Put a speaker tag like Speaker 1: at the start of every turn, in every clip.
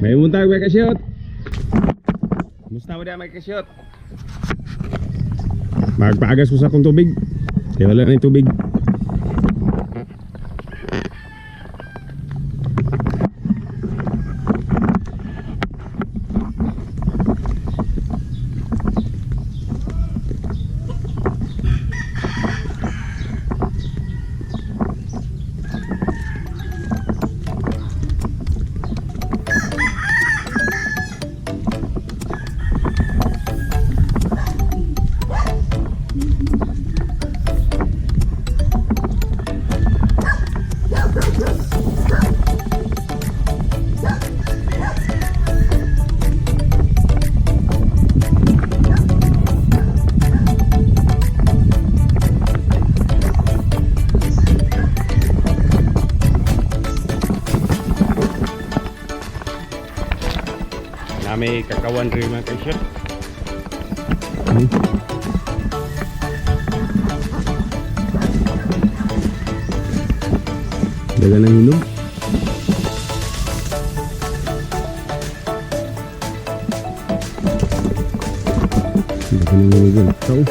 Speaker 1: May buntag, mga kasyot. Musta mo diha, mga kasyot? Magpaagas ko sa akong tubig. Kaya wala na yung tubig. Nami kakawan rin, mga kasyot. Daga ng hinog. Daga ng hinog yun. Ikaw.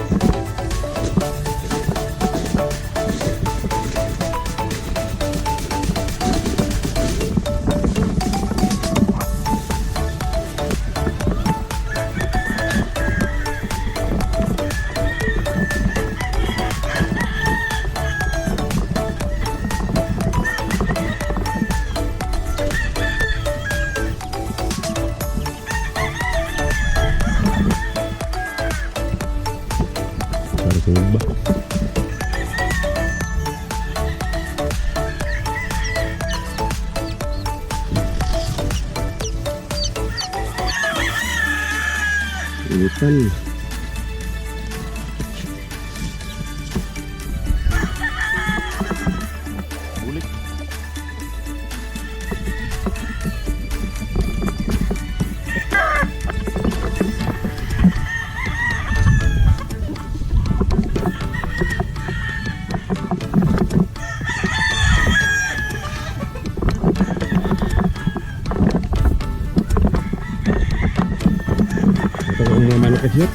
Speaker 1: Para sa iba. Initan. Bulik. Ito ang mga manok, kasyot.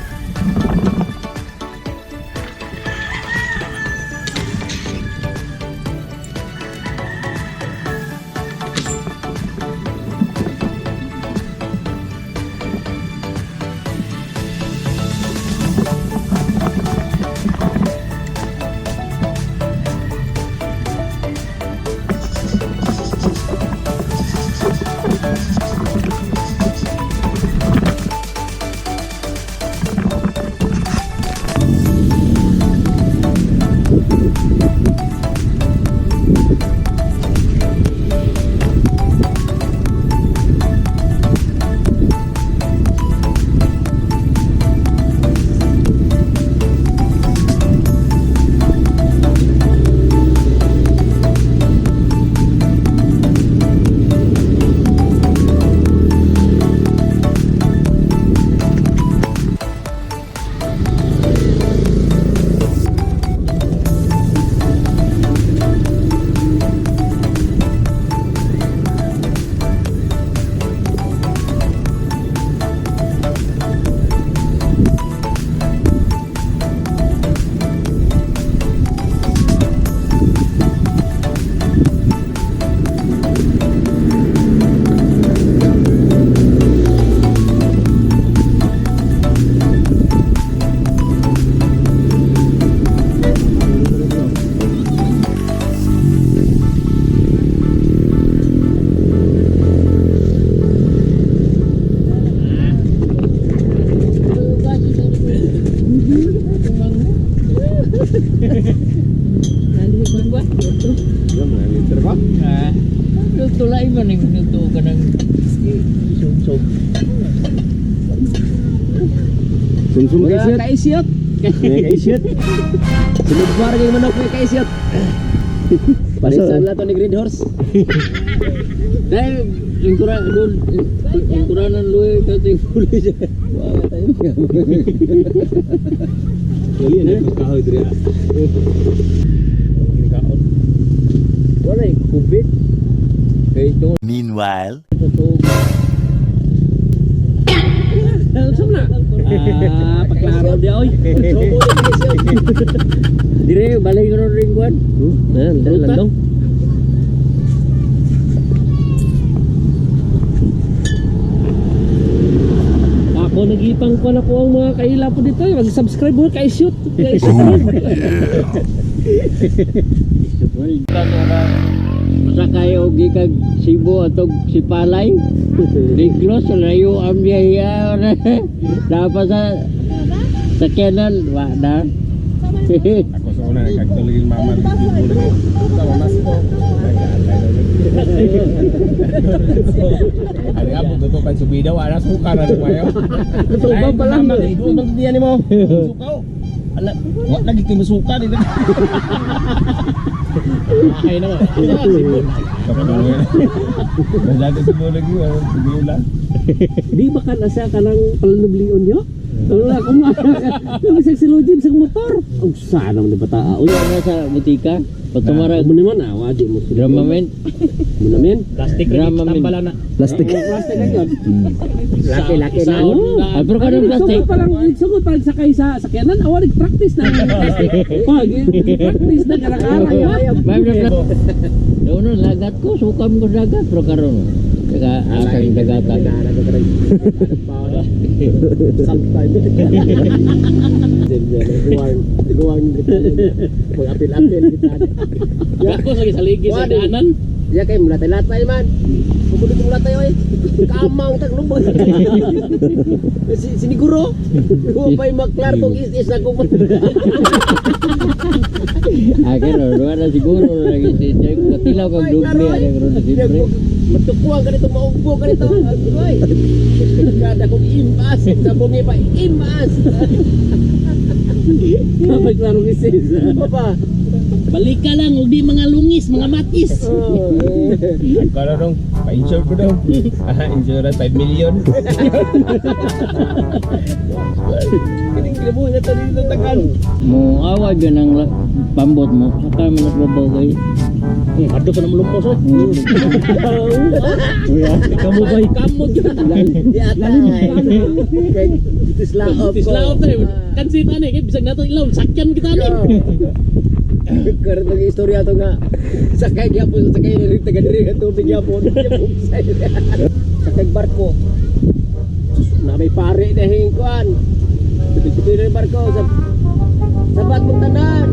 Speaker 1: Liter ba?
Speaker 2: Tulay man yung minuto ka ng isumsog.
Speaker 1: Sumsum
Speaker 2: Wala
Speaker 1: kasyot.
Speaker 2: kaisyot.
Speaker 1: May kasyot.
Speaker 2: Sulod par kay manok may kaisyot. Palisan lang to ni Green Horse. Dahil lingkuran doon, lingkuranan luwi kasi puli siya. Wala tayo.
Speaker 1: Dali na kahoy diri.
Speaker 2: Kaon. Wala yung kubit. Kay ito
Speaker 3: Meanwhile.
Speaker 2: sa tug.
Speaker 1: Ano na? Ah, paklaro di oy.
Speaker 2: Dire balay ko rin kuan.
Speaker 1: Ayan, dali landong. Ako nagipang ko na po ang mga kaila po dito. Mag-subscribe mo kay shoot. Kay shoot.
Speaker 2: Usa kayo gikag Cebu atog Sipalay. Negros layo ang biyahe. Dapat sa sakyanan wa na.
Speaker 3: Ako sa una, nagkagtulog yung mama. Sama mas po. Ano nga, buto pa subida, wala suka na kayo.
Speaker 1: Tuba pa lang.
Speaker 3: Doon bang diyan nimo? Suka. Ala, wa lagi kay masuka dito.
Speaker 1: Ay naman.
Speaker 3: Daga sa mo lagi, wala siguro.
Speaker 1: Di ba ka nasa ka ng palanublion nyo? Wala ko ma. Yung isang silujib sa motor. Ang sana mo ni bata. Uy,
Speaker 2: Ano sa butika? Patumara
Speaker 1: mo naman ah, wadi mo.
Speaker 2: Dramament.
Speaker 1: Mo namin.
Speaker 4: Plastic
Speaker 2: Dramamin.
Speaker 4: tambala na.
Speaker 1: Plastic. Plastic na yun.
Speaker 4: Laki-laki na.
Speaker 2: Ah, pero kanang plastic.
Speaker 1: Sugod pa lang, sugod pa lang sakay sa sakyanan. Awa nag-practice na. Pag practice na karang-arang ha.
Speaker 2: Ma'am, Doon lagat ko, sukam ko dagat pero karon. Saka asang dagatan.
Speaker 5: Apil-apil kita.
Speaker 4: Ako lagi sa ligi sa daanan.
Speaker 5: Ya kay mulatay-latay man. Bukod kong latay oy. Kamang tag lubot. Si siniguro. Wa pay maklar kung is-is na ko.
Speaker 2: Ah, karon wala siguro lagi si Katilaw kag doble ani karon siyempre.
Speaker 5: Matukuan ka nito, maugbo ka nito. Oy. Kada kong imas, sa bungi pa imas.
Speaker 1: Kapag klarong isis.
Speaker 5: Papa.
Speaker 4: Balik ka lang og di mga lungis, mga matis.
Speaker 5: Oh, eh.
Speaker 3: Kala dong, pa-insure ko daw. Ah, insurance 5 million. Kini kinabuhi na tayo dito tagal.
Speaker 2: Mo awa gyud ang pambot mo. Saka man nagbabaw kay.
Speaker 4: Adto pa na mulumpos oy.
Speaker 1: Kamu ba?
Speaker 4: Kamo gyud.
Speaker 5: Di atay. Kay tislaop ko.
Speaker 4: Tislaop tayo. Kansi tani kay bisag nato ilaw sakyan kita ni.
Speaker 5: Karon nag istorya to nga. Sakay gyapon sa sakay diri taga diri nga tubig gyapon. Sakay barko. Sus, na may pare na hingkuan. Tubi-tubi na yung barko sa sabat mong tanan.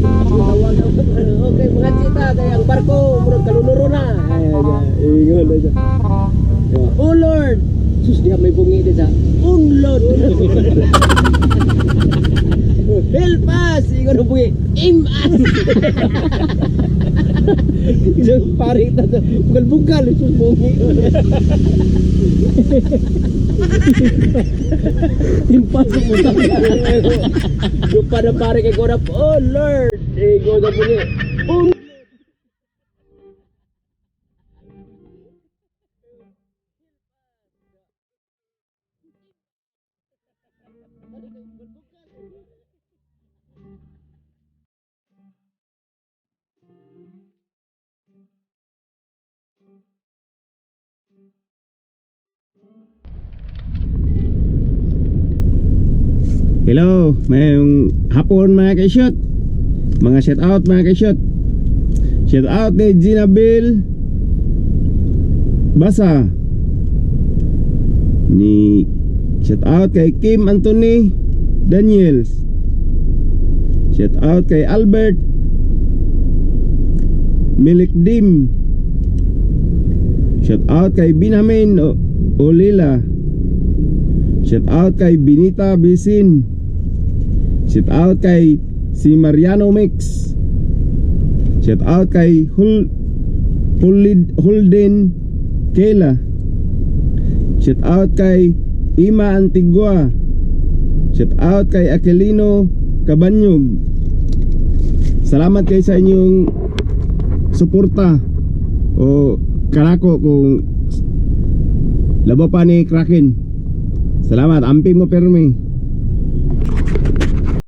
Speaker 5: Tawag okay mga chita kay ang barko murag kalunuro na. Ay ay ay ingon na siya. Oh Lord. Sus diha may bungi di sa Unlord. Help us! Ingon ang bungi. Aim us! Isang pare ta bukal-bukal sus bungi.
Speaker 1: Timpas sa puta.
Speaker 5: Yung pa na pare kay Gorap, oh Lord! Ingon ang bungi. Oh
Speaker 1: Hello, mayong hapon mga kaisyot. Mga shout out mga kaisyot. Shout out ni Gina Bill Basa. Ni shout out kay Kim Anthony Daniels. Shout out kay Albert Milik Dim. Shout out kay Benjamin Olila. Shout out kay Benita Bisin. Shout out kay si Mariano Mix. Shout out kay Holden Kela. Shout out kay Ima Antigua. Shout out kay Aquilino Cabanyog. Salamat kay sa inyong suporta o kanako kung labo pa ni Kraken. Salamat, amping mo permi.